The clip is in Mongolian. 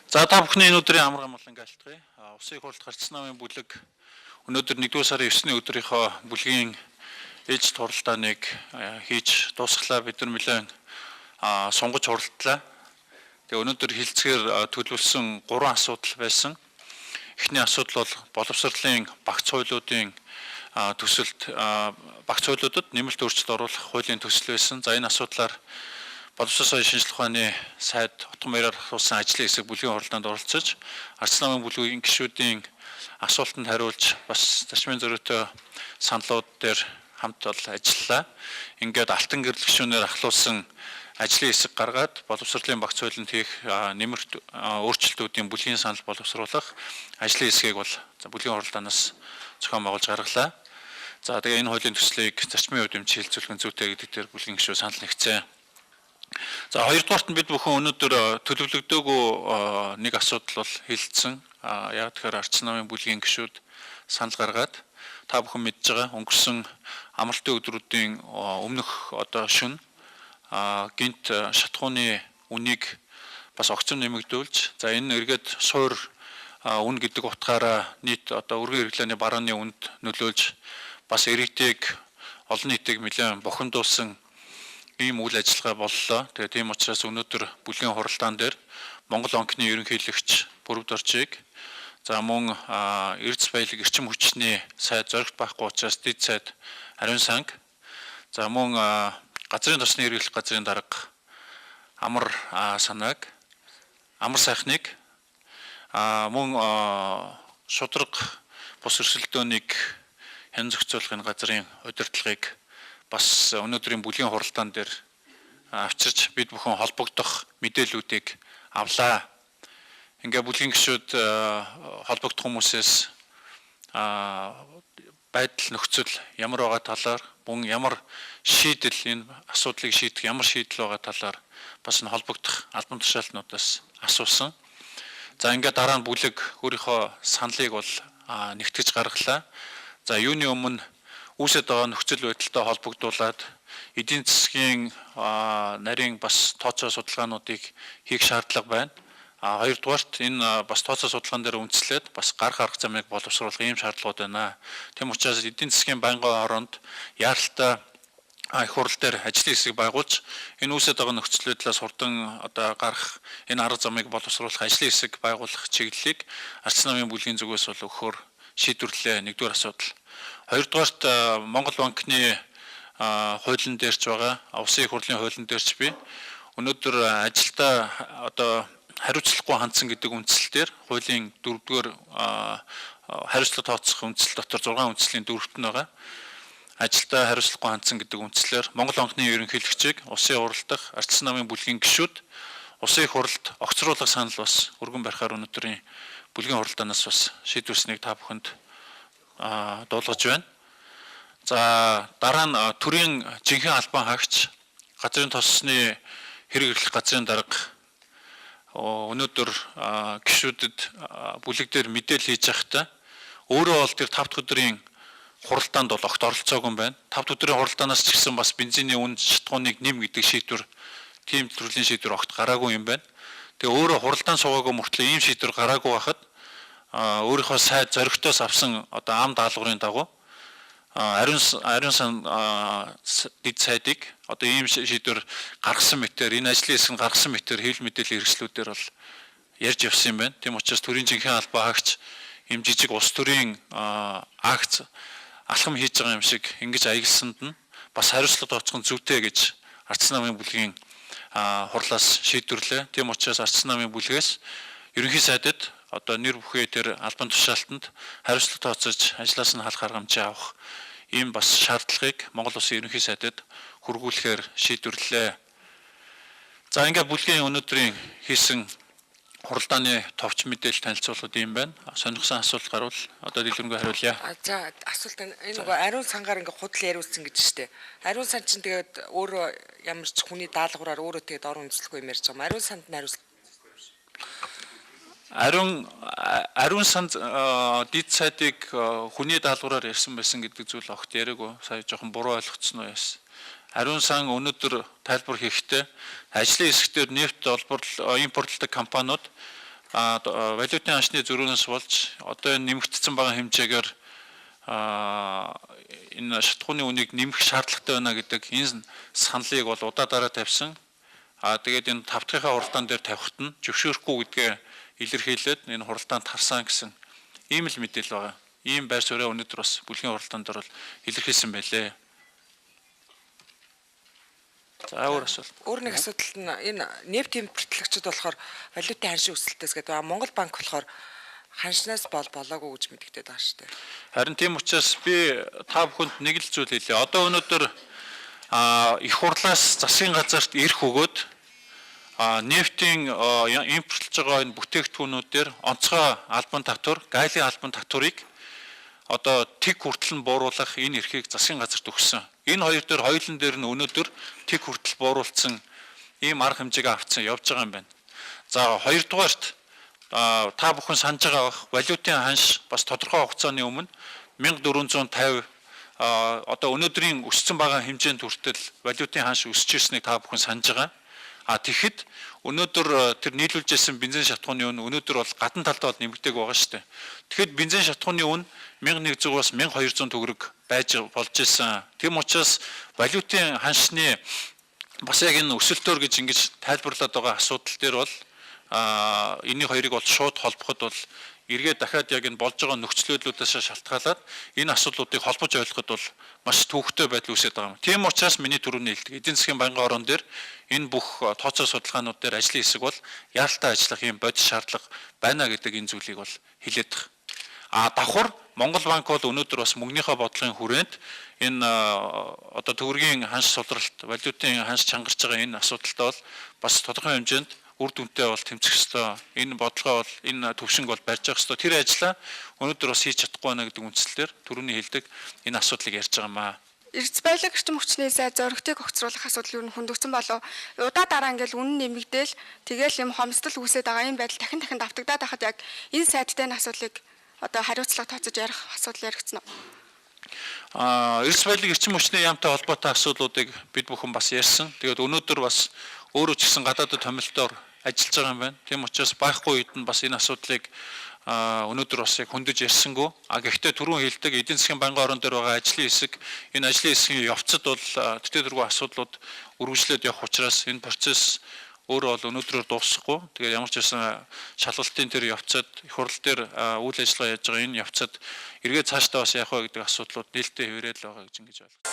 За, та бүхний энэ өдрийн амар амгалан айлтгая. Усын их хурлд гарцсан намын бүлэг өнөөдөр 1-р сарын 9-ний өдрийнхөө бүлгийн ээлжит хуралдааныг хийж дуусглаа. Бид нар нэлээд сунгаж хуралдлаа. Тэгээ өнөөдөр хилцгээр төлөвлөсөн 3 асуудал байсан. Эхний асуудал бол боловсролын багц хуулиудын төсөлд, багц хуулиудад нэмэлт өөрчлөлт оруулах хуулийн төсөл байсан. За, энэ асуудлаар боловсрол соёл шинжлэх ухааны сайд Отгон баяраар асуусан ажлын хэсэг бүлгийн хуралдаанд оролцож, Арц намын бүлгийн гишүүдийн асуултанд хариулж, бас зарчмын зөрүүтэй саналууд дээр хамт бол ажиллалаа. Ингээд алтан гэрлэл гишүүнээр ахлуулсан ажлын хэсэг гаргаад боловсролын багц хуулинд хийх нэмэлт өөрчлөлтүүдийн бүлгийн санал боловсруулах ажлын хэсгийг бол бүлгийн хуралдаанаас зохион байгуулж гаргалаа. За, тэгээ энэ хуулийн төслийг зарчмын хувьд эмч хэлцүүлэх нь зүйтэй гэдэг дээр бүлгийн гишүүд санал нэгцээ. За, хоёрдугаарт нь бид бүхэн өнөөдөр төлөвлөгдөөгүй нэг асуудал бол хэлэлцсэн. Яг тэгэхээр Арц намын бүлгийн гишүүд санал гаргаад, та бүхэн мэдж байгаа, өнгөрсөн амралтын өдрүүдийн өмнөх одоо шөнө гэнэт шатахууны үнийг бас огцом нэмэгдүүлж, за, энэ эргээд суур үн гэдэг утгаараа нийт одоо өргөн хэрэглээний барааны үнэд нөлөөлж, бас иргэдийг, олон нийтийг нэлээд бухимдуулсан ийм үйл ажиллагаа боллоо. Тэгээ тийм учраас өнөөдөр бүлгийн хуралдаан дээр Монгол банкны ерөнхийлөгч Пүрэвдоржийг, за, мөн Эрдэс баялаг эрчим хүчний сайд зоригт байхгүй учраас дэд сайд Ариун санг, за, мөн газрын тосны хэрэглэх газрын дарга Амар санааг, Амар сайхныг, мөн шударга бус өрсөлдөөнийг хян зохицуулахын газрын удирдлагыг бас өнөөдрийн бүлгийн хуралдаан дээр авчирч, бид бүхэн холбогдох мэдээллүүдийг авлаа. Ингээ бүлгийн гишүүд холбогдох хүмүүсээс байдал нөхцөл ямар байгаа талаар, мөн ямар шийдэл, энэ асуудлыг шийдэх ямар шийдэл байгаа талаар бас энэ холбогдох албан тушаалтнуудаас асуусан. За, ингээ дараа нь бүлэг өөрийнхөө саналыг бол нэгтгэж гаргалаа. За, юуны өмнө үүсэт байгаа нөхцөл байдалтай холбогдуулаад эдийн засгийн нарийн бас тооцоо судалгаануудыг хийх шаардлага байна. А хоёрдугаарт энэ бас тооцоо судалгаан дээр үндэслээд бас гарах арга замыг боловсруулах ийм шаардлагууд байна. Тийм учраас эдийн засгийн байнгын хороонд яаралтай их хурл дээр ажлын хэсэг байгуулж, энэ үүсэт байгаа нөхцөл байдлаас хурдан одоо гарах энэ арга замыг боловсруулах ажлын хэсэг байгуулах чиглэлийг Арц намын бүлгийн зүгээс бол өгөхөөр шийдвэрлэлээ. Нэгдүгээр асуудал. Хоёрдугаарт Монгол банкны хуулийн дээр ч байгаа, Улсын их хурлын хуулийн дээр ч би өнөөдөр ажилдаа одоо хариуцлагагүй хандсан гэдэг үндсэл дээр хуулийн 4-р хариуцлага тооцох үндсэл дотор 6 үндслийн 4-т нь байгаа. Ажилдаа хариуцлагагүй хандсан гэдэг үндслээр Монгол банкны ерөнхийлөгчийг Улсын хурал дахь Арц намын бүлгийн гишүүд Улсын их хурлд огцруулах санал бас өргөн барихаар өнөөдрийн бүлгийн хуралдаанаас бас шийдвэрснийг та бүхэнд дуулгаж байна. За, дараа нь төрийн жинхэнэ албан хаагч, газрын тосны хэрэг эрхлэх газрын дарга өнөөдөр гишүүдэд бүлэг дээр мэдээлэл хийж байхдаа өөрөө бол тэр 5 дахь өдрийн хуралдаанд бол огт оролцоогүй юм байна. 5 дахь өдрийн хуралдаанаас ч гэсэн бас бензиний үн шатахууныг нэм гэдэг шийдвэр, тийм төрлийн шийдвэр огт гараагүй юм байна. Тэгээ өөрөө хуралдаан суугаагүй мөртлөө ийм шийдвэр гараагүй байхад өөрийнхөө сайд зоригтоос авсан одоо ам даалгаврын дагуу ариун сан дэд сайдыг одоо ийм шийдвэр гаргасан мэтээр, энэ ажлын хэсэг нь гаргасан мэтээр хэвлэл мэдээллийн хэрэгслүүдээр бол ярьж явсан юм байна. Тийм учраас төрийн жинхэнэ албан хаагч ийм жижиг улс төрийн акц алхам хийж байгаа юм шиг ингэж аягласанд нь бас хариуцлага тооцох нь зүйтэй гэж Арц намын бүлгийн хурлаас шийдвэрлээ. Тийм учраас Арц намын бүлгээс ерөнхий сайдад одоо нэр бүхий тэр албан тушаалтанд хариуцлага тооцож ажлаас нь халах аргамжаа авах ийм бас шаардлагыг Монгол Улсын ерөнхий сайдад хүргүүлэхээр шийдвэрлэлээ. За, ингээд бүлгийн өнөөдрийн хийсэн хуралдааны товч мэдээлэл танилцуулгад ийм байна. Сонирхсан асуулт гарвал одоо дэлгэрэнгүй хариулъя. За, асуулт, энэ нөгөө ариун сангаар ингээ худал яриулсан гэж штэ. Ариун сан чинь тэгээд өөрөө ямар ч хүний даалгавраар өөрөө тэгээд орон үндэслэхгүй юм ярьж байгаа юм. Ариун санд нь хариуцлага Ариун санд дид сайдыг хүний даалгавраар ярьсан байсан гэдэг зүйл огт яриаггүй. Сая жоохон буруу ойлгоцсон уу яасан. Ариун сан өнөөдөр тайлбар хийхдээ ажлын хэсгээр нефть олборлол импортлдог компаниуд Валютын ханшны зөрүүнээс болж одоо энэ нэмэгдсэн байгаа хэмжээгээр энэ шатахууны үнийг нэмэх шаардлагатай байна гэдэг энэ саналыг бол удаа дараа тавьсан. Тэгээд энэ тав дахьынхаа хуралдаан дээр тавихад нь зөвшөөрөхгүй гэдгээ илэрхийлээд энэ хуралдаанд тарсан гэсэн ийм л мэдээлэл байгаа. Ийм байр сууриа өнөөдөр бас бүлгийн хуралдаан дээр бол илэрхийлсэн байлээ. За, өөр асуулт. Өөр нэг асуудал нь энэ нефть импортлогчид болохоор валютын ханшийн өсөлтөөс гэдэг. Монгол банк болохоор ханшнаас болоогүй гэж мэдэгдээд байгаа шүү дээ. Харин тийм учраас би та бүхэнд нэг л зүйл хэлье. Одоо өнөөдөр их хурлаас засгийн газарт эрх өгөөд нефтийн импортлж байгаа энэ бүтээгдэхүүнүүдээр онцгой албан татвар, гайлийн албан татварыг одоо тэг хүртэл нь бууруулах энэ эрхийг засгийн газарт өгсөн. Энэ хоёр дээр, хоёулын дээр нь өнөөдөр тэг хүртэл бууруулсан ийм арга хэмжээг авцсан явж байгаа юм байна. За, хоёрдугаарт та бүхэн санаж байгаа бах, валютын ханш бас тодорхой хугацааны өмнө 1450, одоо өнөөдрийн өссөн байгаа хэмжээнд хүртэл валютын ханш өсөж ирснийг та бүхэн санаж байгаа. Тэгэхэд өнөөдөр тэр нийлүүлж ирсэн бензин шатахууны үн өнөөдөр бол гадна талдаа бол нэмэгдээг байгаа шүү дээ. Тэгэхэд бензин шатахууны үн 1100-аас 1200 төгрөг байж болж исэн. Тийм учраас валютын ханшны бас яг энэ өсөлтөөр гэж ингэж тайлбарлаад байгаа асуудал дээр бол энэний хоёрыг бол шууд холбоход бол эргээд дахиад яг энэ болж байгаа нөхцлөөлүүдээс шалтгаалаад энэ асуудлуудыг холбож ойлгоход бол маш төвөгтэй байдал үүсээд байгаа юм. Тийм учраас миний түрүүний хэлдэг эдийн засгийн байнгын орон дээр энэ бүх тооцоо судалгаанууд дээр ажлын хэсэг бол яаралтай ажиллах юм бодит шаардлага байна гэдэг энэ зүйлийг бол хэлээд байгаа. Давхар Монгол банк бол өнөөдөр бас мөнгөнийхөө бодлогын хүрээнд энэ одоо төгрөгийн ханш сулралт, валютын ханш чангарч байгаа энэ асуудалтай бол бас тодорхой хэмжээнд үр дүнтэй бол тэмцэх ёстой. Энэ бодлогоо бол, энэ төвшинг бол барьж явах ёстой. Тэр ажлаа өнөөдөр бас хийж чадахгүй байна гэдэг үндслээр түрүүний хэлдэг энэ асуудлыг ярьж байгаа юм аа. Эрдэс баялаг эрчим хүчний сайд зоригтыг огцруулах асуудал юу хөндөгдсөн болов, удаа дараа ингээл үнэн нэмэгдээл, тэгэл юм хомсдол үүсээд байгаа юм байдал дахин дахин давтагдаад байхад яг энэ сайдтай энэ асуудлыг одоо хариуцлага тооцож ярих асуудал яригдсан уу? Эрдэс баялаг эрчим хүчний яамтай холбоотой асуудлуудыг бид бүхэн бас ярьсан. Тэгээд өнөөдөр бас өөрөө ч гэсэн гадаадд томилтоор ажиллаж байгаа юм байна. Тийм учраас байхгүй үед нь бас энэ асуудлыг өнөөдөр бас яг хөндөж ярьсангүй. Гэхдээ түрүүн хэлдэг эдийн засгийн байнгын орон дээр байгаа ажлын хэсэг, энэ ажлын хэсгийн явцад бол тэтгэл тэргүй асуудлууд үргэлжлээд явах учраас энэ процесс өөрөө бол өнөөдрөөр дуусахгүй. Тэгээд ямар ч байсан шалгалтын тэр явцад, их хурл дээр үйл ажиллагаа яаж байгаа энэ явцад эргээд цаашдаа бас яах вэ гэдэг асуудлууд нээлттэй хэврэл байгаа гэж ингэж ойлгох.